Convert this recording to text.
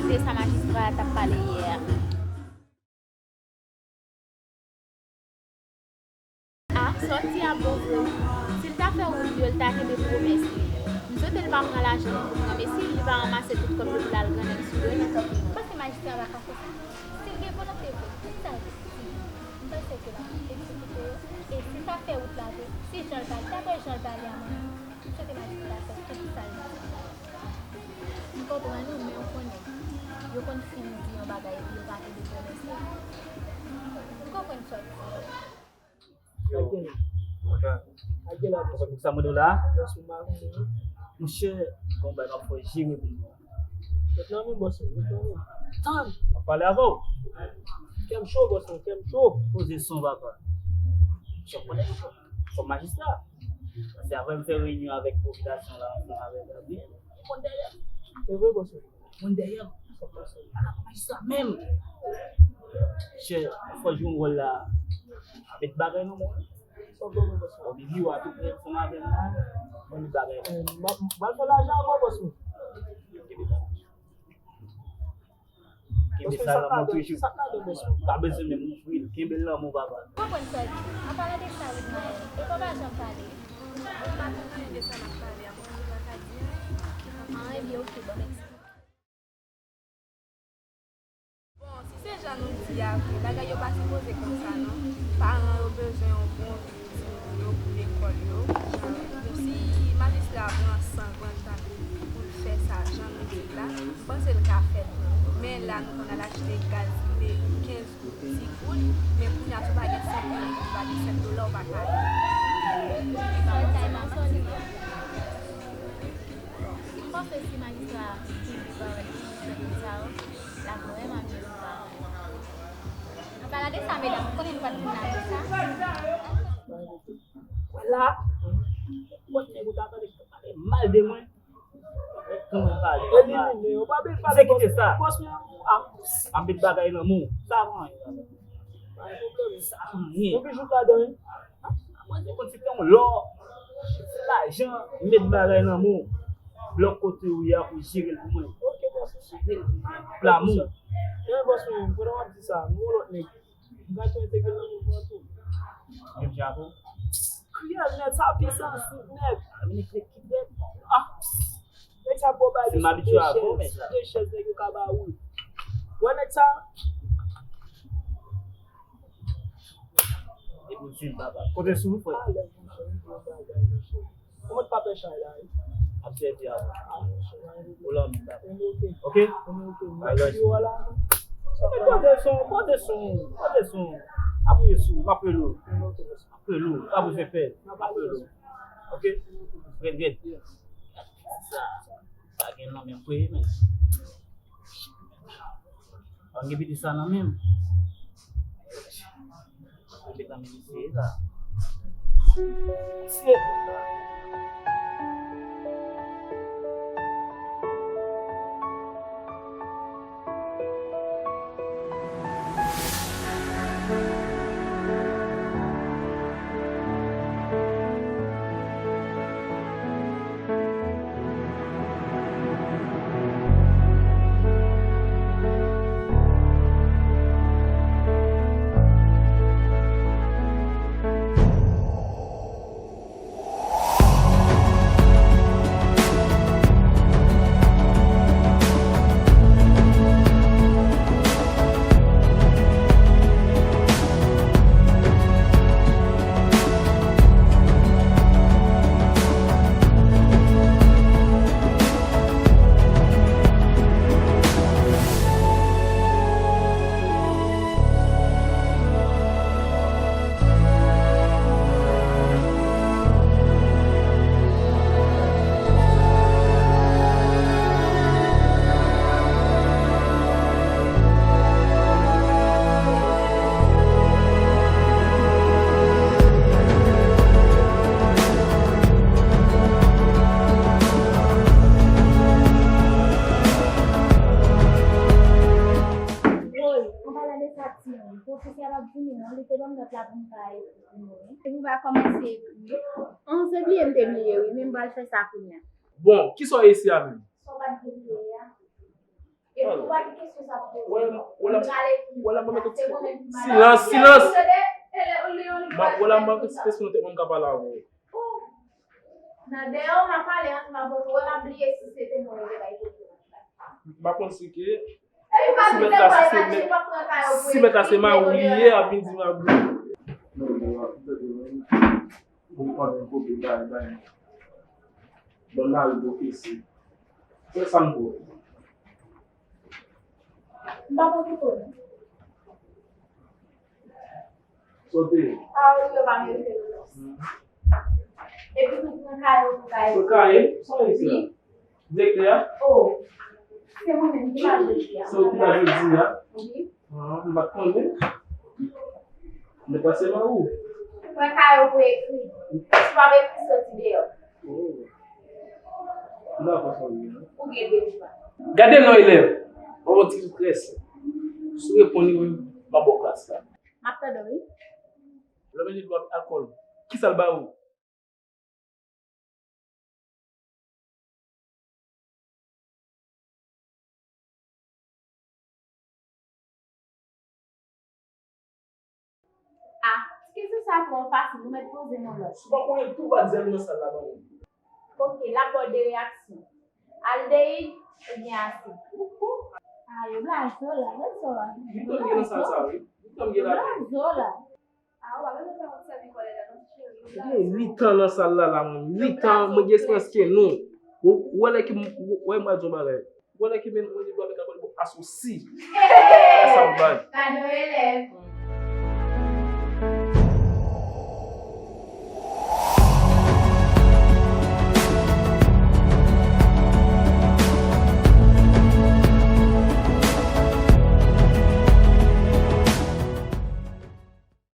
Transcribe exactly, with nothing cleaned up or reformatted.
De sa majistra a t ap pale yè a. Ah, sòti a bon vre. Si l ta fè wout yo, l ta kenbe pwomès li. M swete l pa pran lajan li pou pran, men si li pa ranmase tout kòb yo pou l al grangèt sou do li. M panse majistra a pa ka fè sa. Si l gen volonte vre, poukisa l di? M panse ke l ap egzekite yo. E si l ta fè wout la vre, si jan l pale, dapre jan l pale a mwen, m swete majistra a fè tout sa l di. M konprann ou, men ou konnen, yo konn fin di yon bagay epi yo pa kenbe pwomès li. M konprann sa w di. Yo, konprann. Konprann sa mwen di w la? Monchè, bon bagay m ap fè jere pou mwen. Met nan men, bòs mwen, met nan men. Tann! M ap pale avè w. Kè m cho, bòs mwen, kè m cho. Poze son, papa. Son, son majistra. Paske apre m fè reyinyon avèk popilasyon la, ansanm avèk Gabriel, li konn dèyè m. Se vre, bòs mwen. Moun dèyè m. Ala majistra menm. Chè, fò jwe yon wòl la. Met bagay nan men w. Fò Bibi w a tou prè ansanm avè m la. Ban li bagay la. M ap, m ap fè lajan ankò, bòs mwen. Kenbe sa nan men w toujou. Pa bezwen menm ouvri l. Kenbe l nan men w, papa. Konprann sa w di. An palan de sa, Widmael, e pa w pa janm pale. Mwen pa konn anyen de sa n ap pale a. Mwen menm pa ka di anyen. Ah, ebyen, oke, bon, mèsi. Bon, si se jan nou di a vre, bagay yo pa sipoze konsa non. Paran yo bezwen yon bon vi pou timoun yo, pou lekòl yo. Jan, si majistra a pran san, pran tan pou l fè sa jan nou di l la, m panse l ka fèt. Men la, nou konn al achte gaz de kenz goud, dis goud, men kounye a, si w pa gen senk goud, si w pa gen senk dola, w pa ka ale. Sa w di a, sa w di a. M panse si majistra a kenbe pawòl li, fè konsa, l ap vrèman byen pou pawòl li. An palan de sa, medam, ou konnen nou pa t vin la pou sa. Wè la, kot nèg ou ta tande ki t ap pale mal de mwen? Kòman pale? Elimine yo, pa vin pale. Se kite sa. Bòs mwen, ah. Ap met bagay nan men w. Sa van. Pa gen pwoblèm. Sa anyen. Ou vin jouk ladan, wi. Mwen se konn se te yon lò, se lajan, met bagay nan men w. Blòk kote ou ye a pou jere l pou mwen. Ok, bòs. Jere l pou mwen. Pou lanmou. Ebyen, bòs mwen, pandan w ap di sa, nou yon lòt nèg. M ka tou entegre l nan mouvman tou. Menm jan avè w. Kriyèl nèt, sa pye sansiv nèt. Ah, men nèg ki nèt. Ah. Nèg sa pran bagay sou de chèz, sou de chèz nèg yo ka ba ou. Wè nèg sa? Epi w di m papa. Kote sou, frè? Alèz, monchè, m di yon bagay, monchè. Kòman w pa pè chay la, wi? Ap sèvi avè w. Ou la menm, papa. Ok? Bay lòj. Pote son, pote son, pote son. Ap rele sou, m ap rele w. M ap rele w, pa bezwen pè. M ap rele w. Ok? Red, red. Sa, pa gen nan menm vre, men. An gen piti sa nan menm. An gen nan menm mesye sa. Mesye. Woy, anpalan de sa, timoun, pwofesè a p ap vini non, li te ban m nòt la pou m ka ekri pou nou, wi. Epi w pa kòmanse ekri? An, se bliye m te bliye, wi, men m pral fè sa kounye a. Bon, kisa w eseye a menm? Sa w pa t vle bliye a. Epi w Pa gen kesyon sa pou poze. Wè, wè la, wè la, mwen mete silans, silans. Mwen, wè la, mwen mete silans nan tèt mwen, m ka pale avè w. Nan dèyè w, m ap pale ansanm avè w tou, wè, m ap bliye si se te mwen yo te bay kote. M pa konn si ke, si mèt la, si se mèt, si mèt la se mari w li ye, ap vin di m ap bliye. Non, non, non, non. Ou konnen kote bay, bay. Bon, mari w oke, se. Se sa m pou. M pa konn kote. Sote. A wi, yo pa merite nou non. Epi tou pran kaye pou kaye. Pou kaye? Sa w di la? Direktè a? Oh, se mwen menm ki pa jodi a. Se ou ki pa jodi a? Wi. Ah, m pa t konnen. Mwen panse mari w. Pran kaye pou ekri. Si w ap ekri, soti deyò. Oh. M pa konn sa w di a. Ou gen de chwa. Gade non elèv. Yon ti strès. Si w reponn li, m ap ba w klas la. M ap tande w, wi. Lè w mete dlo ak alkòl, kisa l ba ou? Ah, ti kesyon sa twò fasil, ou mèt poze m yon lòt. Si w pa konnen tou, pa di anyen nan sal la non. Ok, l ap ba w de reyaksyon. Aldeyid oubyen asid? Ah, yo blaze w la, gad sa w ap di. Li tann gen nan sal sa, wi. Li tann gen la. Yo blaze w la. Ah, ou pa bezwen fè moun sèvi kòlè la non, cheri. Yo blaze w. Gen uit an nan sal la, la, mwen. Uit an, mwen gen esperans ke nou. Ou, ou wè lè ke m, ou wè m pral di yon bagay. Ou wè lè ke men mwen li dwa met akòl bon asosi. Sa w bay. Gadon elèv.